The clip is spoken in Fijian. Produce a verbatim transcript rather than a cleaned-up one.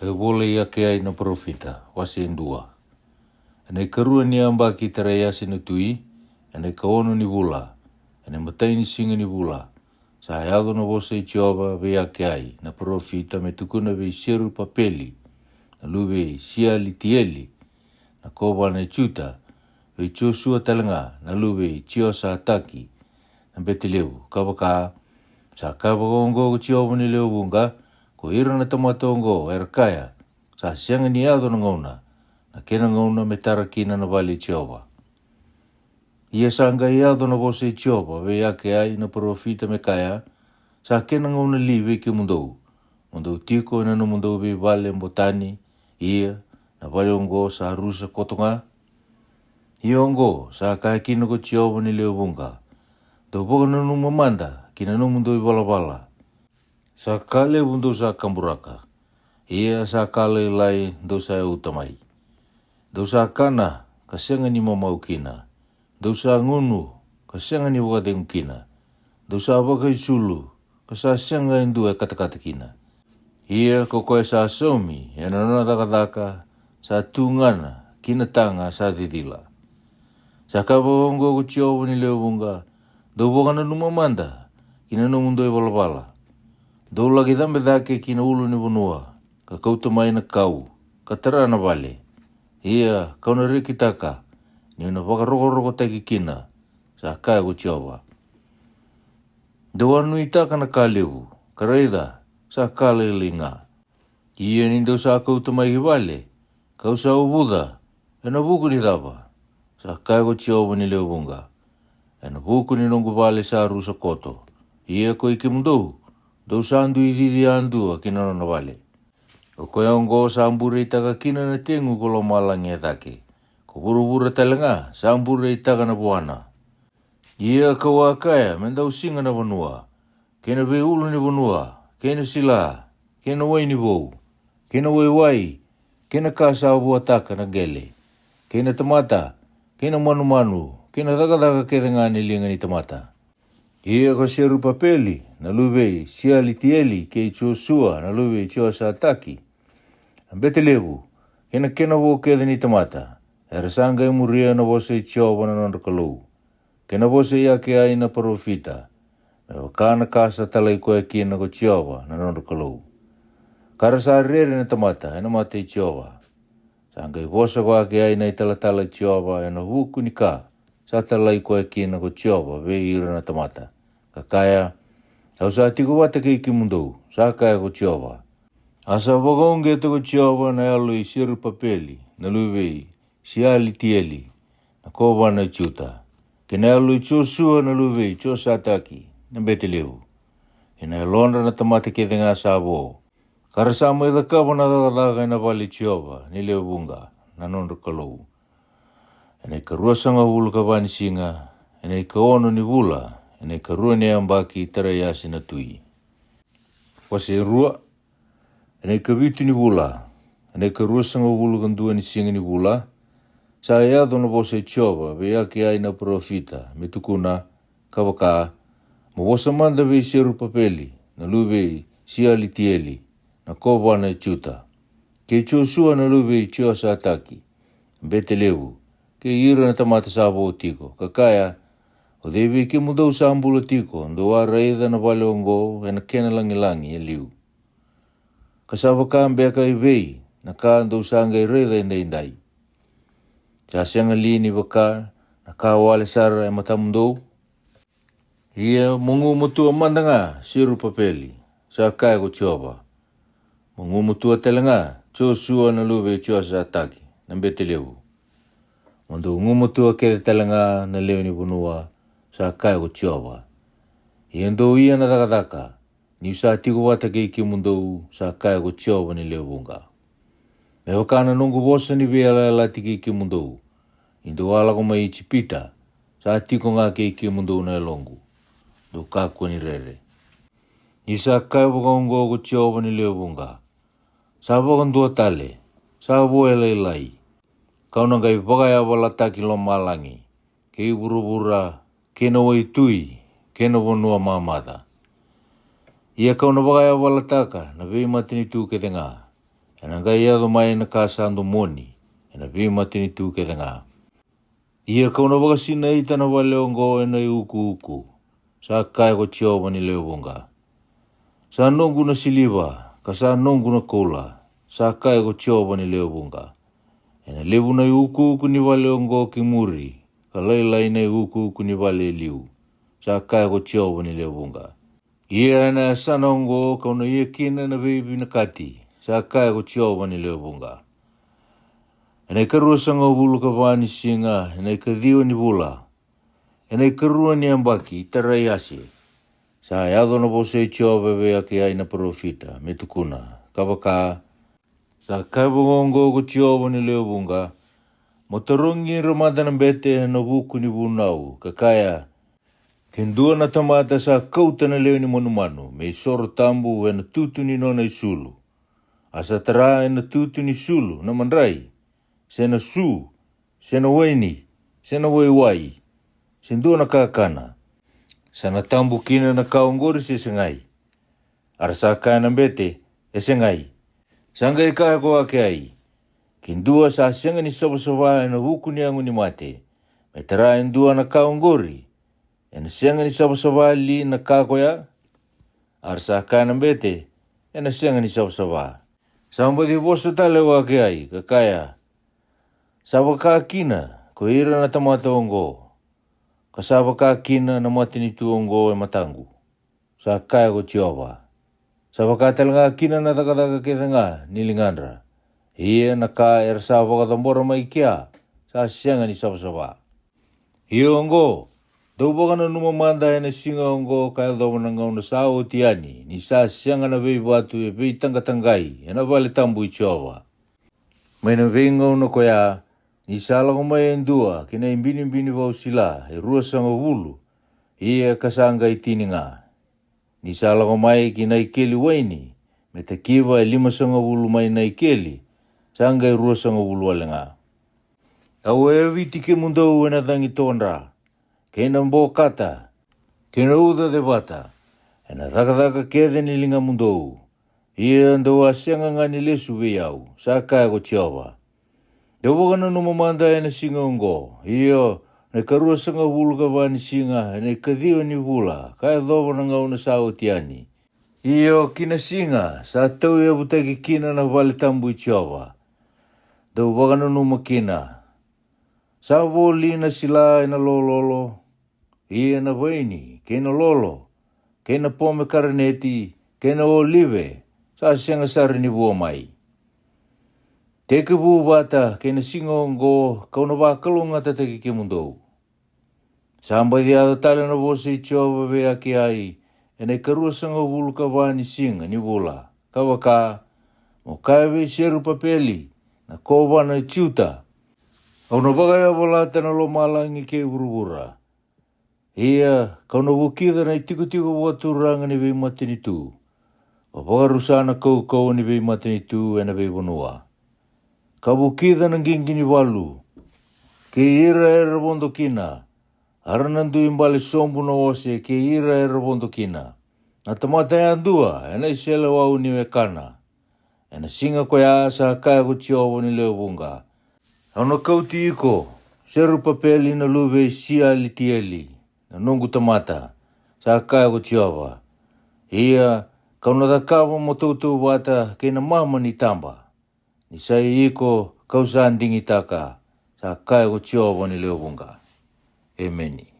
E vola i Akeai na parofita, wase e dua. Ena ikarua ni yabaki i Taraiasi na tui, ena ikaono ni vula, ena imatai ni siga ni vula, sa yaco na vosa i Jiova vei Akeai na parofita me tukuna vei Serupapeli na luve i Sialitieli, na kovana e Juta, vei Josua tale ga na luve i Jiosataki na bete levu, ka vaka, sa kaya vakaoqo ko Jiova ni lewe vuqa: Ko ira na tamata oqo era kaya, sa sega ni yaco na gauna, na kena gauna me tara kina na vale i Jiova. Ia sa qai yaco na vosa i Jiova vei Akeai na parofita me kaya: Sa kena gauna li vei kemudou, mo dou tiko ena nomudou veivale botani, ia na vale oqo sa rusa koto ga? Ia oqo sa kaya kina ko Jiova ni lewe vuqa: Dou vakananuma mada ki na nomudou ivalavala. Sa ka levu dou sa kaburaka, ia sa ka lailai dou sa yauta mai. Dou sa kana ka sega ni mamau kina, dou sa gunu ka sega ni vakacegu kina, dou sa vakaisulu ka sa sega e dua e katakata kina. Ia ko koya sa saumi ena nona cakacaka sa tugana ki na taga sa cicila. Sa kaya vakaoqo ko Jiova ni lewe vuqa: Dou vakananuma mada ki na nomudou ivalavala. Dou laki cabe cake ki na ulu ni vanua, ka kauta mai na kau, ka tara na vale. Ia kau na rekitaka, niu na vakarokorokotaki kina, sa kaya ko Jiova. Dou a nuitaka na ka levu, ka raica, sa ka lailai ga. Ia ni dou sa kauta mai ki vale, kau sa uvuca, ena vuku ni cava? Sa kaya ko Jiova ni lewe vuqa: Ena vuku ni noqu vale sa rusa koto. Ia ko i kemudou, dou sa dui cici yadua ki na nona vale. O koya oqo sa bureitaka kina na tegu ko lomalagi e cake, ko vuravura tale ga sa bureitaka na vuana. Ia kau a kaya me dau siga na vanua, kei na veiulu ni vanua, kei na sila, kei na wai ni vou, kei na waiwai, kei na ka sa vuataka na qele, kei na tamata, kei na manumanu, kei na cakacaka kece ga ni liga ni tamata. Ia ko Serupapeli na luve i Sialitieli kei Josua na luve i Jiosataki na bete levu, kei na kena vo kece ni tamata, era sa qai muria na vosa i Jiova na nodra Kalou, kei na vosa i Akeai na parofita, me vaka na ka sa talai koya kina ko Jiova na nodra Kalou. Ka ra sa rere na tamata ena mata i Jiova. Sa qai vosa ko Akeai na italatala i Jiova ena vuku ni ka sa talai koya kina ko Jiova vei ira na tamata, ka kaya: Au sa tiko vata kei kemudou, sa kaya ko Jiova. A sa vakauqeta ko Jiova na yalo i Serupapeli na luve i Sialitieli, na kovana i Juta, kei na yalo i Josua na luve i Josataki na bete levu, kei na yalodra na tamata kece ga sa vo, ka ra sa mai cakava na cakacaka ena vale i Jiova ni lewe vuqa na nodra Kalou. Ena ikaruasagavulu ka va ni siga, ena ikaono ni vula, ena ikarua ni yabaki i Taraiasi na tui. Wase rua. Ena ikavitu ni vula, ena ikaruasagavulu ka dua ni siga ni vula, sa yaco na vosa i Jiova vei Akeai na parofita me tukuna, ka vaka: Mo vosa mada vei Serupapeli na luve i Sialitieli, na kovana i Juta, kei Josua na luve i Jiosataki na bete levu, kei ira na tamata sa vo tiko, ka kaya: O cei vei kemudou sa bula tiko dou a raica na vale oqo ena kena lagilagi e liu? Ka sa vaka beka i vei na ka dou sa qai raica edaidai? Sa sega li ni vaka na ka wale sara e matamudou? Ia mo gumatua mada ga, Serupapeli, sa kaya ko Jiova. Mo gumatua tale ga, Josua na luve i Jiosataki na bete levu. Mo dou gumatua kece tale ga, na lewe ni vanua, sa kaya ko Jiova. Ia dou ia na cakacaka, niu sa tiko vata kei kemudou, sa kaya ko Jiova ni lewe vuqa. Me vaka na noqu vosa ni veiyalayalati kei kemudou ni dou a lako mai Ijipita, sa tiko ga kei kemudou na yaloqu. Dou kakua ni rere. Ni sa kaya vakaoqo ko Jiova ni lewe vuqa: Sa vakadua tale, sa vo e lailai. Kau na qai vakayavalataki lomalagi, kei vuravura, kei na waitui, kei na vanua mamaca. Ia kau na vakayavalataka na veimatanitu kece ga. ena qai yaco mai na ka sa domoni ena veimatanitu kece ga. Ia ka'u na vakasinaita na vale oqo ena iukuuku, sa kaya ko Jiova ni lewe vuqa. Sa noqu na siliva, ka sa noqu na koula, sa kaya ko Jiova ni lewe vuqa. Ena levu na iukuuku ni vale oqo ki muri, ka lailai na iukuuku ni vale e liu, sa kaya ko Jiova ni lewe vuqa. Ia ena yasana oqo ka'u na ia kina na veivinakati, sa kaya ko Jiova ni lewe vuqa. Ena ikaruasagavulu ka va ni siga, ena ikaciwa ni vula, ena ikarua ni yabaki tarai ase, sa yaco na vosa i Jiova vei Akiai na parofita, me tukuna, ka vaka, sa kaya vaka oqo ko Jiova ni lewe vuqa. Mo tarogi ira mada na bete ena vuku ni vunau, ka kaya, ke dua na tamata sa kauta na lewe ni manumanu me isoro tabu ena tutu ni nona isulu, a sa tara ena tutu ni sulu na madrai, se na su, se na waini, se na waiwai, se dua na kakana, sa na tabu kina na ka oqori se segai? A ra sa kaya na bete, e segai. Sa qai kaya ko Akiai, ke dua sa sega ni savasava ena vuku ni yago ni mate, me tara e dua na ka oqori, ena sega ni savasava li na ka koya? A ra sa kaya na bete, ena sega ni savasava. Sa baci vosa tale ko Akiai, ka kaya, sa vaka kina ko ira na tamata oqo, ka sa vaka kina na matanitu oqo e mataqu, sa kaya ko Jiova. Sa vaka tale ga kina na cakacaka kece ga ni ligadra, ia na ka era sa vakacabora mai kea sa sega ni savasava. Ia oqo, dou vakananuma mada ena siga oqo ka yacova na gauna sa oti yani, ni sa sega na veivatu e veitaqataqai ena vale tabu i Jiova. Mai na veigauna koya, ni sa lako mai e dua ki na ibinibini vausila e ruasagavulu, ia ka sa qai tini ga. Ni sa lako mai ki na ikeli waini me takiva e limasagavulu mai na ikeli, sa qai ruasagavulu wale ga. Au a yaviti kemudou ena cagi todra, kei na bokata, kei na uca cevata, ena cakacaka kece ni ligamudou. Ia dou a sega ga ni lesu vei au, sa kaya ko Jiova. Dou vakananuma mada ena siga oqo, io, na ikaruasagavulu ka va ni siga, ena ikaciwa ni vula ka yacova na gauna sa oti yani, io, ki na siga sa tauyavutaki kina na vale tabu i Jiova. Dou vakananuma kina. Sa voli na sila ena lololo, ia na vaini, kei na lolo, kei na pomekaraneti, kei na olive, sa sega sara ni vua mai. Tekivu vata kei na siga oqo ka'u na vakalougatataki kemudou. Sa baci yaco tale na vosa i Jiova vei Akiai ena ikaruasagavulu ka va ni siga ni vula, ka vaka, mo kaya vei Serupapeli na kovana i Juta, au na vakayavalata na lomalagi kei vuravura. Ia ka'u na vukica na itikotiko vakaturaga ni veimatanitu, ka vakarusa na kaukauwa ni veimatanitu ena veivanua, ka vukica na qiqi ni valu, kei ira era vodo kina, a ra na dui bale sobu na ose kei ira era vodo kina, na tamata yadua ena iseleiwau ni wekana. Ena siga koya, sa kaya ko Jiova ni lewe vuqa, au na kauti iko, Serupapeli na luve i Sialitieli, na noqu tamata, sa kaya ko Jiova. Ia ka'u na cakava mo tautauvata kei na mama ni taba, ni sa i iko ka'u sa digitaka, sa kaya ko Jiova ni lewe vuqa. Emeni.